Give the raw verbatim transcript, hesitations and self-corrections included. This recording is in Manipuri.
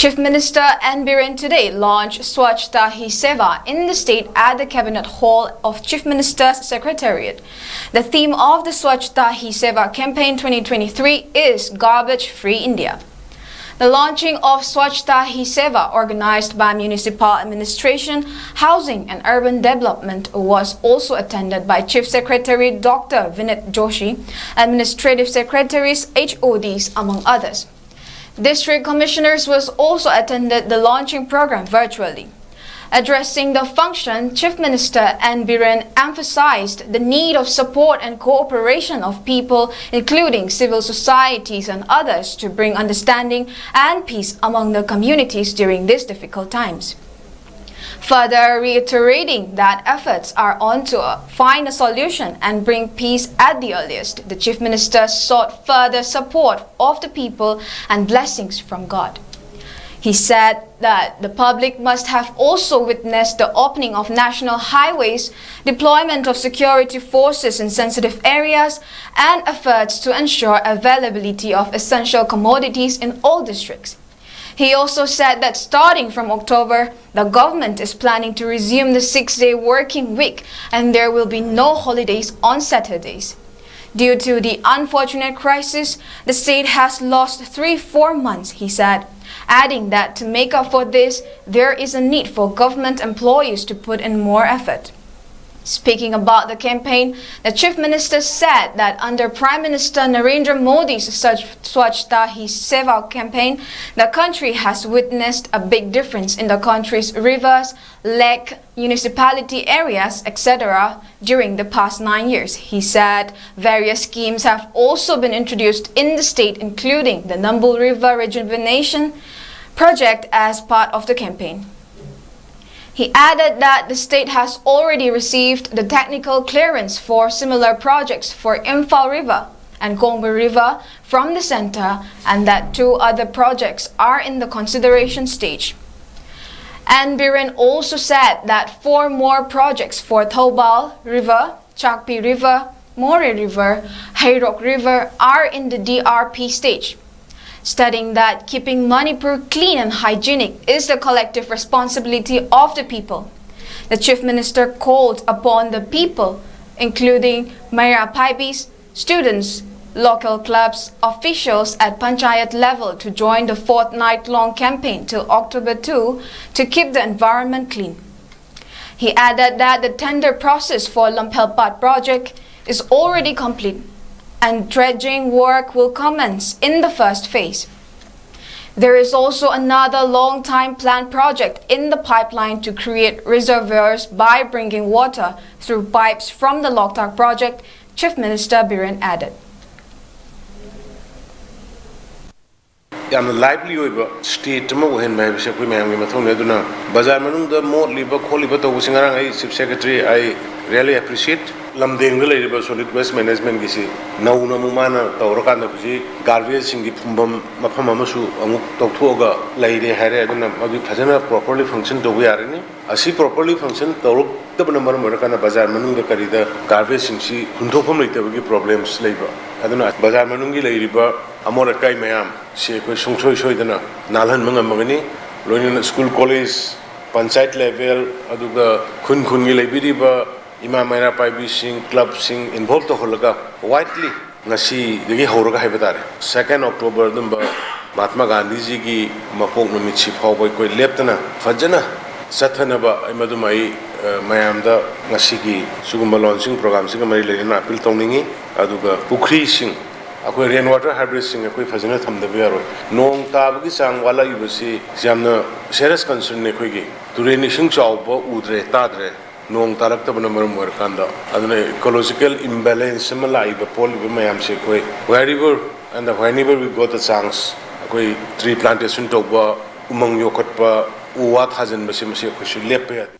Chief Minister N Biren today launched Swachhata Hi Seva in the state at the Cabinet Hall of Chief Minister's Secretariat. The theme of the Swachhata Hi Seva campaign twenty twenty-three is Garbage Free India. The launching of Swachhata Hi Seva, organized by Municipal Administration, Housing and Urban Development, was also attended by Chief Secretary Doctor Vineet Joshi, Administrative Secretaries, H O Ds, among others. District Commissioners was also attended the launching program virtually. Addressing the function, Chief Minister N Biren emphasized the need of support and cooperation of people, including civil societies and others, to bring understanding and peace among the communities during these difficult times. Further reiterating that efforts are on to, uh, find a solution and bring peace at the earliest, the Chief Minister sought further support of the people and blessings from God. He said that the public must have also witnessed the opening of national highways, deployment of security forces in sensitive areas, and efforts to ensure availability of essential commodities in all districts. He also said that starting from October, the government is planning to resume the six-day working week and there will be no holidays on Saturdays. Due to the unfortunate crisis, the state has lost three, four months, he said, adding that to make up for this, there is a need for government employees to put in more effort. Speaking about the campaign, the Chief Minister said that under Prime Minister Narendra Modi's Swachh- Swachhata Hi Seva campaign, the country has witnessed a big difference in the country's rivers, lake, municipality areas, et cetera during the past nine years. He said various schemes have also been introduced in the state, including the Nambul River Rejuvenation Project as part of the campaign. He added that the state has already received the technical clearance for similar projects for Imphal River and Kongbung River from the center, and that two other projects are in the consideration stage. N Biren also said that four more projects for Thoubal River, Chakpi River, Moreh River, Heirok River are in the D R P stage. stating that keeping Manipur clean and hygienic is the collective responsibility of the people. The Chief Minister called upon the people, including Meira Paibis, students, local clubs, officials at Panchayat level to join the fortnight-long campaign till October two to keep the environment clean. He added that the tender process for Lamphelpat project is already complete and dredging work will commence in the first phase. There is also another long-time planned project in the pipeline to create reservoirs by bringing water through pipes from the Loktak project, Chief Minister Biren added. ꯌꯥꯝꯅ ꯂꯥꯏꯚꯂꯤ ꯑꯣꯏꯕ ꯁ꯭ꯇꯦꯠ ꯑꯃ ꯑꯣꯏꯍꯟꯕ ꯍꯥꯏꯕꯁꯦ ꯑꯩꯈꯣꯏ ꯃꯌꯥꯝꯒꯤ ꯃꯊꯧꯅꯤ꯫ ꯑꯗꯨꯅ ꯕꯖꯥꯔ ꯃꯅꯨꯡꯗ ꯃꯣꯠꯂꯤꯕ ꯈꯣꯠꯂꯤꯕ ꯇꯧꯕꯁꯤ ꯉꯔꯥꯡ ꯑꯩ Chief Secretary, I really appreciate. ꯂꯝꯗꯦꯡꯗ ꯂꯩꯔꯤꯕ solid waste managementꯒꯤꯁꯤ ꯅꯧꯅ ꯑꯃꯨꯛ ꯃꯥꯅ ꯇꯧꯔꯀꯥꯟꯗ ꯍꯧꯖꯤꯛ garbageꯁꯤꯡꯒꯤ ꯐꯨꯝꯐꯝ ꯃꯐꯝ ꯑꯃꯁꯨ ꯑꯃꯨꯛ ꯇꯧꯊꯣꯛꯑꯒ ꯂꯩꯔꯦ ꯍꯥꯏꯔꯦ꯫ ꯑꯗꯨꯅ ꯃꯗꯨ ꯐꯖꯅ properly function ꯇꯧꯕ ꯌꯥꯔꯅꯤ꯫ ꯑꯁꯤ properly function ꯇꯧꯔꯛꯇꯕꯅ ꯃꯔꯝ ꯑꯣꯏꯔꯀꯥꯟꯗ ꯕꯖꯥꯔ ꯃꯅꯨꯡꯗ ꯀꯔꯤꯗ garbageꯁꯤꯡꯁꯤ ꯍꯨꯟꯗꯣꯛꯐꯝ ꯂꯩꯇꯕꯒꯤ problems ꯂꯩꯕ꯫ ꯑꯗꯨꯅ ꯕꯖꯥꯔ ꯃꯅꯨꯡꯒꯤ ꯂꯩꯔꯤꯕ ꯑꯃꯣꯠ ꯑꯀꯥꯏ ꯃꯌꯥꯝ ꯁꯤ ꯑꯩꯈꯣꯏ ꯁꯨꯡꯁꯣꯏ ꯁꯣꯏꯗꯅ ꯅꯥꯜꯍꯟꯕ ꯉꯝꯃꯒꯅꯤ꯫ ꯂꯣꯏꯅꯅ school, college, ꯄꯟꯆꯥꯌꯠ level, ꯑꯗꯨꯒ ꯈꯨꯟ ꯈꯨꯟꯒꯤ ꯂꯩꯕꯤꯔꯤꯕ ꯏꯃꯥ ꯃꯩꯔꯥ ꯄꯥꯏꯕꯤꯁꯤꯡ, clubꯁꯤꯡ involve ꯇꯧꯍꯜꯂꯒ widely ꯉꯁꯤꯗꯒꯤ ꯍꯧꯔꯒ ꯍꯥꯏꯕ ꯇꯥꯔꯦ, second October ꯑꯗꯨꯝꯕ ꯃꯍꯥꯠꯃꯥ ꯒꯥꯟꯙꯤꯖꯤꯒꯤ ꯃꯄꯣꯛ ꯅꯨꯃꯤꯠꯁꯤ ꯐꯥꯎꯕ ꯑꯩꯈꯣꯏ ꯂꯦꯞꯇꯅ ꯐꯖꯅ ꯆꯠꯊꯅꯕ ꯑꯩ ꯃꯗꯨꯃ ꯑꯩ, ꯑ, ꯃꯌꯥꯝꯗ ꯉꯁꯤꯒꯤ ꯁꯤꯒꯨꯝꯕ launching programꯁꯤꯒ ꯃꯔꯤ ꯂꯩꯅꯅ appeal ꯇꯧꯅꯤꯡꯉꯤ꯫ ꯑꯗꯨꯒ ꯄꯨꯈ꯭ꯔꯤꯁꯤꯡ, ꯑꯩꯈꯣꯏ rain water harvestꯁꯤꯡ ꯑꯩꯈꯣꯏ ꯐꯖꯅ ꯊꯝꯗꯕ ꯌꯥꯔꯣꯏ꯫ ꯅꯣꯡ ꯇꯥꯕꯒꯤ ꯆꯥꯡ ꯋꯥꯠꯂꯛꯏꯕꯁꯤ ꯌꯥꯝꯅ serious concernꯅꯤ ꯑꯩꯈꯣꯏꯒꯤ꯫ ꯇꯨꯔꯦꯟ ꯏꯁꯤꯡ ꯆꯥꯎꯕ ꯎꯗ꯭ꯔꯦ, ꯇꯥꯗ꯭ꯔꯦ, ꯅꯣꯡ ꯇꯥꯔꯛꯇꯕꯅ ꯃꯔꯝ ꯑꯣꯏꯔꯀꯥꯟꯗ꯫ ꯑꯗꯨꯅ ecological imbalance ꯑꯃ ꯂꯥꯛꯏꯕ ꯄꯣꯛꯂꯤꯕ ꯃꯌꯥꯝꯁꯦ ꯑꯩꯈꯣꯏ wherever and whenever we got the chance, ꯑꯩꯈꯣꯏ tree plantation ꯇꯧꯕ, ꯎꯃꯪ ꯌꯣꯛꯈꯠꯄ, ꯎ ꯋꯥ ꯊꯥꯖꯤꯟꯕꯁꯦ ꯃꯁꯤ ꯑꯩꯈꯣꯏꯁꯨ ꯂꯦꯞꯄ ꯌꯥꯗꯦ꯫